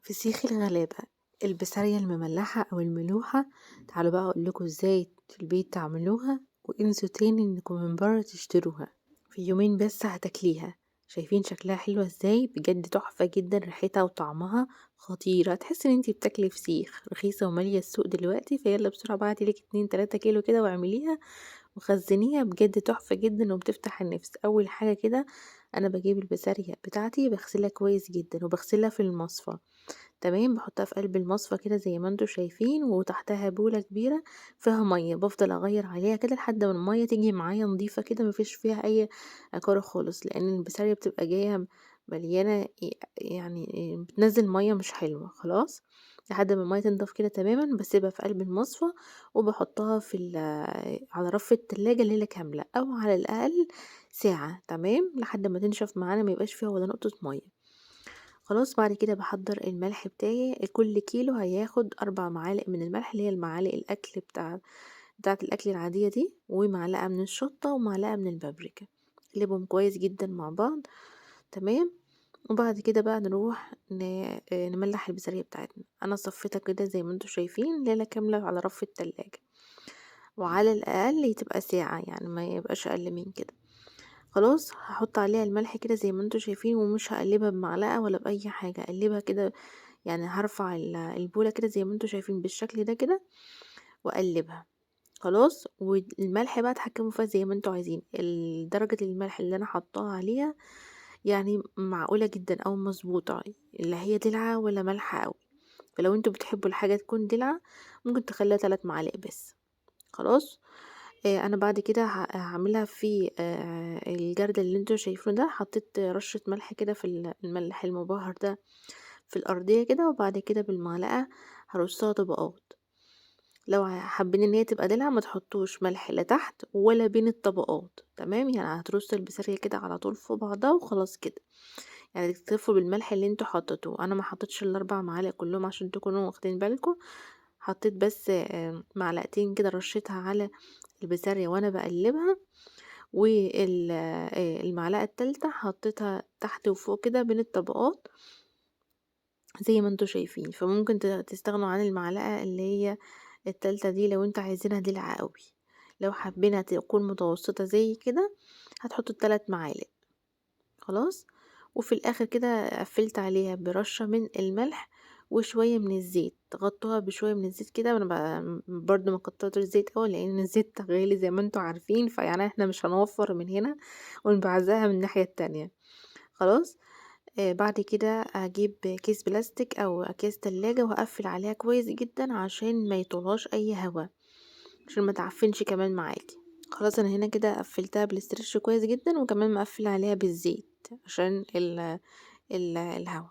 فسيخ الغلابة، البسارية المملحة أو الملوحة. تعالوا بقى أقول لكم ازاي في البيت تعملوها وانسوا تاني انكم من بره تشتروها، في يومين بس هتاكليها. شايفين شكلها حلوة ازاي؟ بجد تحفة جدا، ريحتها وطعمها خطيرة، تحس ان انتي بتاكلي فسيخ. رخيصة ومالية السوق دلوقتي، فيلا بسرعة بعتي لك 2 3 كيلو كده واعمليها وخزنيها، بجد تحفة جدا وبتفتح النفس. أول حاجة كده أنا بجيب البسارية بتاعتي، بغسلها كويس جدا وبغسلها في المصفى، تمام. بحطها في قلب المصفى كده زي ما انتم شايفين، وتحتها بولة كبيرة فيها مية، بفضل أغير عليها كده لحد ما المية تيجي معايا نظيفة كده، مفيش فيها أي عكارة خالص، لأن البسارية بتبقى جاية مليانة يعني بتنزل مية مش حلوة. خلاص لحد ما المية تنضف كده تماما، بسيبها في قلب المصفى وبحطها في على رف التلاجة ليلة كاملة أو على الأقل ساعة، تمام، لحد ما تنشف معانا ما يبقاش فيها ولا نقطة مية. خلاص بعد كده بحضر الملح بتاعي. كل كيلو هياخد 4 معالق من الملح، اللي هي المعالق الأكل بتاعة الأكل العادية دي، ومعلقة من الشطة ومعلقة من البابريكا. اقلبهم كويس جدا مع بعض، تمام. وبعد كده بقى نروح نملح البسارية بتاعتنا. أنا صفيتها كده زي ما انتم شايفين ليلة كاملة على رف التلاجة، وعلى الأقل تبقى ساعة، يعني ما يبقاش أقل من كده. خلاص هحط عليها الملح كده زي ما انتم شايفين، ومش هقلبها بمعلقة ولا بأي حاجة، اقلبها كده يعني هرفع البولة كده زي ما انتم شايفين بالشكل ده كده واقلبها. خلاص والملح بقى اتحكموا فيها زي ما انتم عايزين. درجة الملح اللي انا حطاها عليها يعني معقولة جدا او مظبوطة، لا هي دلعة ولا مالحة قوي. فلو انتم بتحبوا الحاجة تكون دلعة ممكن تخليها 3 معالق بس. خلاص انا بعد كده هعملها في الجردل اللي انتوا شايفينه ده. حطيت رشة ملح كده في الملح المبهر ده في الارضية كده، وبعد كده بالمعلقة هرصها طبقات. لو حابين ان هي تبقى دلع ما تحطوش ملح لا تحت ولا بين الطبقات، تمام. يعني هترص البسارية كده على طول فوق بعضها وخلاص كده، يعني تكتفوا بالملح اللي انتوا حطيتوه. انا ما حطيتش ال4 معالق كلهم عشان تكونوا واخدين بالكم، حطيت بس معلقتين كده رشيتها على البسارية وانا بقلبها، والمعلقة التالتة حطيتها تحت وفوق كده بين الطبقات زي ما انتوا شايفين. فممكن تستغنوا عن المعلقة اللي هي التالتة دي لو انتوا عايزينها دلعة قوي. لو حابينها تكون متوسطة زي كده هتحطوا ال3 معالق. خلاص وفي الاخر كده قفلت عليها برشة من الملح وشوية من الزيت، غطوها بشوية من الزيت كده. وانا برضو ما كترتش الزيت قوي لان الزيت غالي زي ما انتوا عارفين، فيعني احنا مش هنوفر من هنا ونبعزها من الناحية التانية. خلاص بعد كده هجيب كيس بلاستيك او اكياس تلاجة وهقفل عليها كويس جدا عشان ما يطولهاش اي هوا، عشان ما تعفنش كمان معاكي. خلاص انا هنا كده قفلتها بالاسترتش كويس جدا، وكمان مقفل عليها بالزيت عشان الهوا.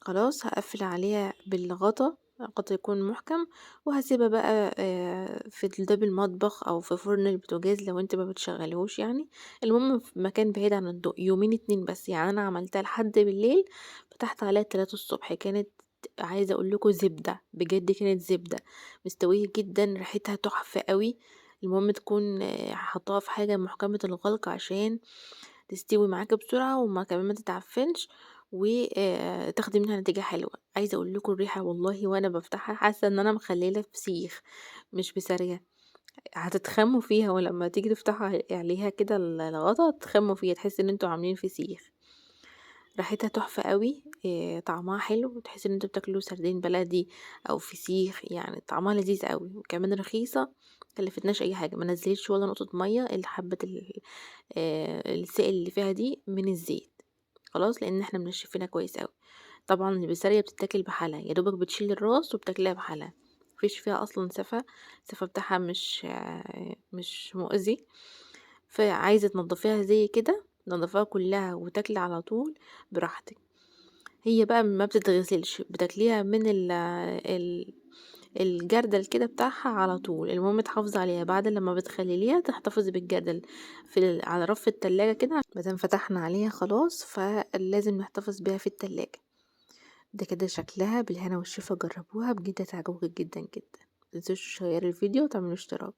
خلاص هقفل عليها بالغطا، غطا يكون محكم، وهسيبها بقى في دولاب المطبخ او في فرن البوتاجاز لو انت ما بتشغلهوش، يعني المهم في مكان بعيد عن الضوء، يومين 2 بس. يعني انا عملتها لحد بالليل، فتحت عليها 3 الصبح، كانت عايزه اقول لكم زبده، بجد كانت زبده مستويه جدا، ريحتها تحفه قوي. المهم تكون حطاها في حاجه محكمه الغلق عشان تستوي معاكي بسرعه وما كمان ما تتعفنش، وتاخدي منها نتيجة حلوة. عايزة اقول لكم الريحة والله وانا بفتحها حاسة ان انا مخليلة فسيخ مش بسارية، هتتخموا فيها، ولما تيجي تفتحوا عليها كده الغطا تتخموا فيها، تحس ان انتوا عاملين فسيخ. ريحتها تحفة قوي، طعمها حلو، وتحس ان انتوا بتاكلوا سردين بلدي او فسيخ، يعني طعمها لذيذ قوي، وكمان رخيصة، مكلفتناش اي حاجة، ما نزلتش ولا نقطة مية الا حبة السائل اللي فيها دي من الزيت. خلاص لان احنا منشفينها كويس قوي. طبعا البسارية بتتاكل بحالها، يا دوبك بتشيل الراس وبتاكلها بحالها، مفيش فيها اصلا سفة، السفة بتاعها مش مؤذي. فعايزة تنضفيها زي كده نضفيها كلها وتاكلي على طول براحتك. هي بقى ما بتتغسلش، بتاكليها من الجردل كده بتاعها على طول. المهم تحافظي عليها بعد لما بتخلليها، تحتفظي بالجردل على رف التلاجة كده، ما دام فتحنا عليها خلاص فلازم نحتفظ بيها في التلاجة. ده كده شكلها بالهنا والشفا، جربوها بجد هتعجبكم جدا جدا. متنسوش تشيروا الفيديو وتعملوا اشتراك.